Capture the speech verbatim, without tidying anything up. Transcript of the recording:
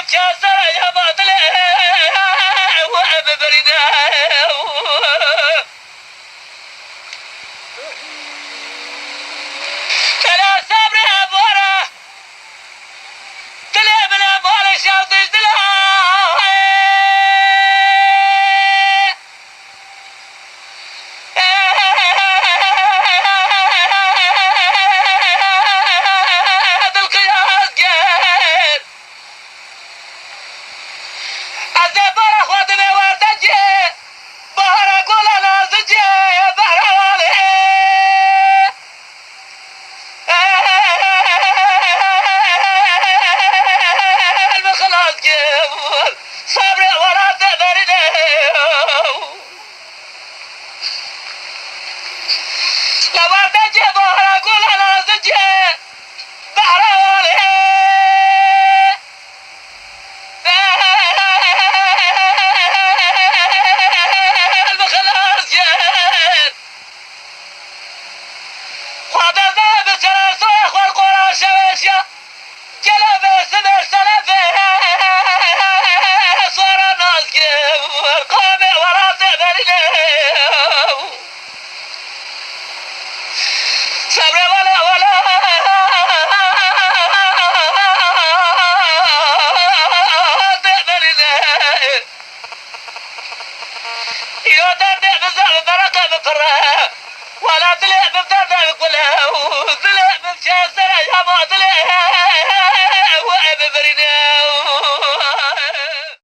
Çasere ya batile we bibirîne. Tela sabrê bora. Dilê min e malê şev dij dila. Dilqiyaz gel. Ez ê bara xwe dibê werdekê, bahara gula nazikê, behra walê. Min xilas kir, sabrê welatê berî de. Lewerdekê bahara gula nazikê, behra walê. Min xilas kir. Xwedê bi sera soya xwe qora şeweşiya. Gelo be sibê selefê. Sora nazgir. Qamê welatê berîne. Sebre wele wele. Îro derdê min zaf bereqe min pire. Wele dilê min derdê min kule.